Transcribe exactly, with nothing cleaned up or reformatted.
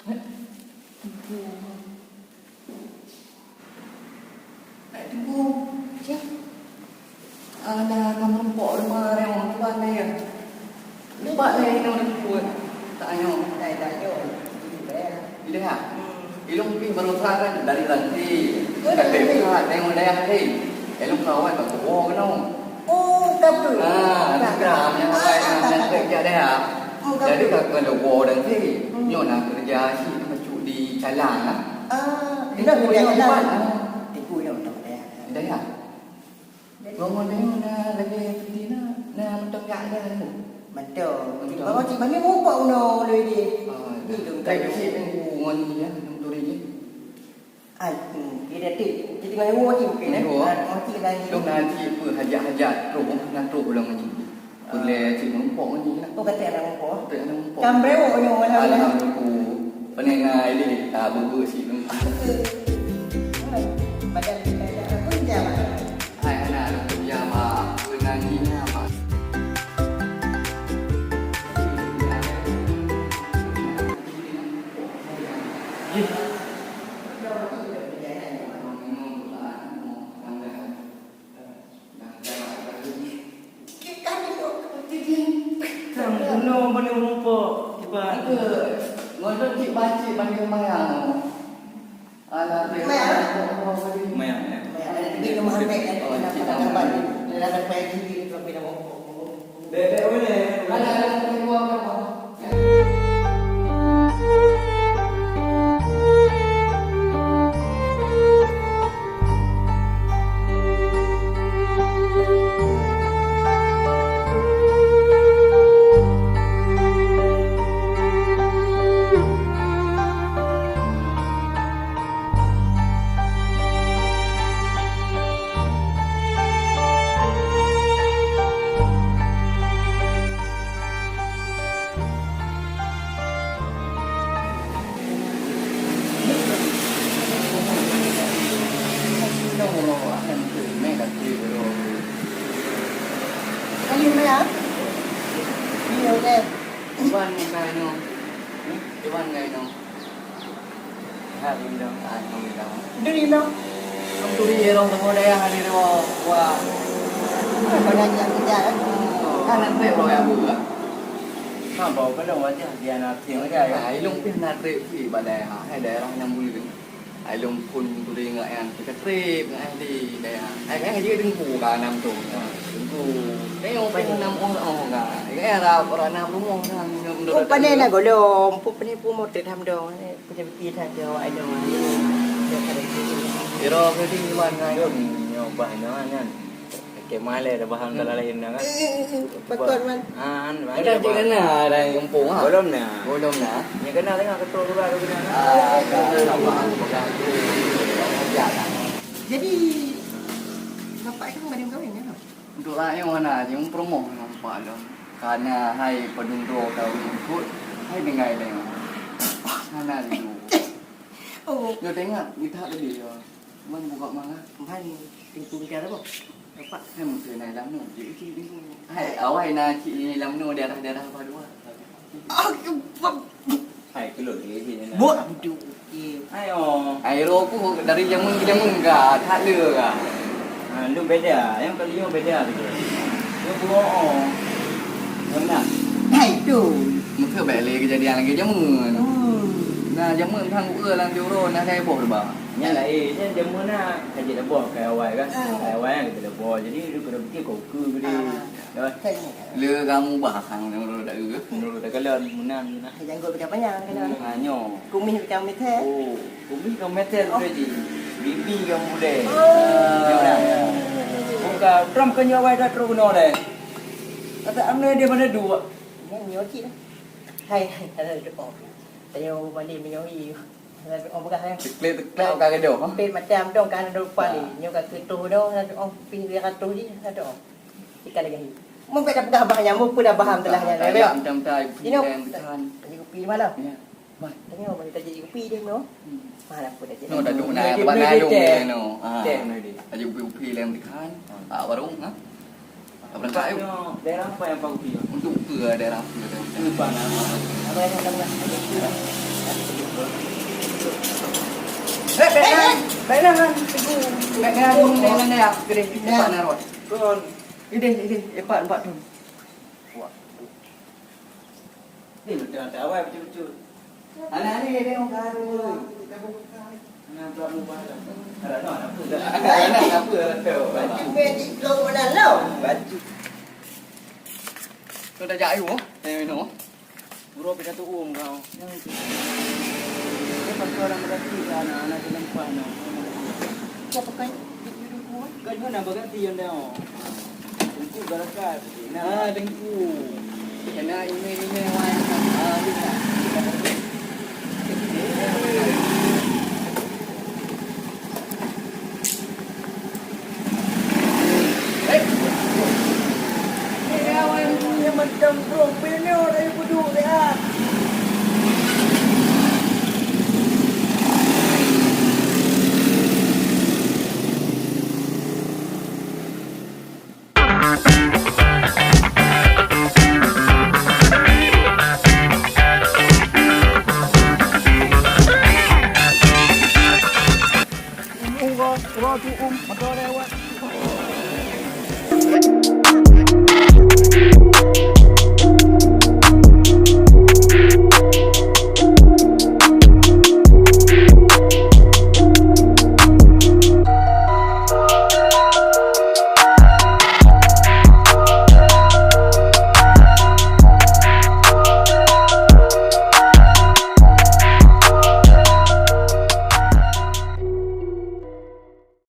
Hai, Teungku. Siap? Ah, na ka meurumpok rumoh reung tuan nyan. Leubak lé inong buet. Tak nyoe. Dai, dai, nyoe. Di dayah. Di dayah? Hmm. Ilong pih baroesa kan dari Ranti. Oh, dari Ranti. Dekat, tengok dayah Ranti. Ilong kawan bak kuwoe keunoe. Oh, ka beutôi. Ah, ka. Nyang awai, ah, nyang, nyang kerja dayah. Oh, ka beutôi. Jadi, ka keunoe woe Ranti. Hmm. Nyoe na kerja cit, bacut di Calang, ah. Ah, di mana kerja Calang? Di Calang. Ah. Di Calang. Dayah. Bangon-bangon na lagèe peuti na, na mantong jak dah tu. Mantong. Mantong. Bangon cit mami mupok unoe lé di. Ah, ni tu. Tapi cit ngon ni ya, nang turi je. Ai, hmm, dia dah tu. Jadi ngai wo cit mungkin eh. Ngai wo. Ah, mati lagi. Dong na cit peuhajat-hajat, roh na roh ulang ni. Peureulèe cit mupok ni lah. Oh, kata anak mupok. Kata anak mupok. Kam brewok nyoe, alah, alah. Alah, aku. Pening lah, ini. Tak bubuk cit tu. Badan kita dah pun jam. Hai anak, aku jam, ah. Peunanginya, Mak. Kan bunoe mana rumpok, kiban. Ngon cik bancik banding mayang. Alah, mayang. Mayang, ya. Mayang. Ada tiga rumah ambek, ada tiga rumah ambek. Ada dapat payah tinggi, tapi dah rumpok. Bebek boleh. Ada, ada, ada, ada, ada. Iwan ngai nyoe. Hmm? Iwan ngai nyoe. Alhamdulillah. Alhamdulillah. Alhamdulillah. Alhamdulillah, orang tengah dayah hari ni, wah, wah. Kau nak kerja, kan? Kan nanti orang yang buka. Ha, bau kalau wajah dia nak tengok aja, ya. Ha, ilong pih nak trip pih bak dayah. Hai daerah nyang buleuen. Hai ilong pun turi ngat yang teuketrip ngat di dayah. Hai kan dia dengku ka nam tu. Dengku. Tengok pih nam oh oh ka. Kan ada orang nam rumah kan. Oh, pandai nak golom. Pun pandai pun mau trip ham dong. Peucaya-peucaya that keu awak inong nyan. Iro ke di luar nyan. Nyoe bah nyoe nyan. Oke, malèe dah bahang dalam lain dah kan. Pakon man. An, ada cik kena dah kampung ha. Belum na. Belum na. Nya kena tengah ketua lurah tu kena. Ah, dah, dah, dah, dah. Jadi bapak itu kembali berkahwin ya? Untuk rakyat mana je, mempromoh nampak dah. Karena hai padum droe kawin ikut, hai tinggai lé. Hana laju. Oh. Nyoe tengok, kita tadi ya. Man buka manga. Man pintu bicara apa? Apa? Hai mungkin hai lam nyoe, jadi cik ni. Hai, awai na cik ni lam nyoe daerah-daerah apa dua. Ah, Hai, keulôn lé sini nah. Bok. Aduh, okey. Ayo. Ayo ku dari jameun ke jameun ka, that le ka. Ha, lu beda. Yang kali nyoe beda tu. Nyoe buoh. Mana? Hai tu. Mungkin baik lagi kejadian lagi jameun. Hmm. Nah, jameun kan gua lah juro nah saya boh ba. Nya lain, nya jameun nah, kaji dah boh kai awai kan. Ah. Kai awai kan kita dah boh. Jadi lu kena fikir kau ke gede. Ah. Dah. Kan. Le kamu bahang menurut dak ke? Menurut dak kalian menang ni nah. Janggut pecah panjang kena. Hmm, ha, nyoh. Kumis macam meter. Oh, kumis macam meter tu tadi. Bibi macam bulat. Oh. Bukan, Trump kan nyawa dah terus kena deh. Kata amne dia mana dua. Yang nyoci lah. Hai, hai, ada doa. Tanya balik menyohi. Ada doa pegang ya. Teklek-teklek ka gadoh, ha? Pin macam dong kan ada lupa ni. Nyoka ketuh dong, ada doa. Pin dia katuh ni, ada doa. Ikan lagi. Mun beda peugah bah nyambung pun dah paham telah nyan. Ayam macam tai. Ino. Ikan. Jadi kopi di mana? Ya. Bah. Tengok bagi taji kopi dia no. Hmm. Mana pun dah jadi. No, dah duduk nak buat nalung dia no. Ah. Teh no dia. Taji kopi-kopi lem tekan. Ah, warung ha. Apa tak yuk? Daerah apa yang Pak Kopi? Untuk ke daerah apa? Lupa nama. Apa yang nama? Baiklah, Han, Teungku. Baiklah, Han, Han, Han, Han, Han. Ideh, ideh, epat, empat tu. Ni betul-betul awai betul-betul. Anak ni dia orang baru. Anak pula mubah. Anak no, apa? Anak apa? Baju. Baju. Tu dah jak ayu, oh. Tengok minum, oh. Guru pih satu um kau. Dia pakai orang berarti lah, anak-anak tu nampak no. Kau pakai duit-duit tu, eh? Kan mana berarti yang dah. Teungku barakat. Ah, Teungku. Kena email-email wan. Ah, bisa.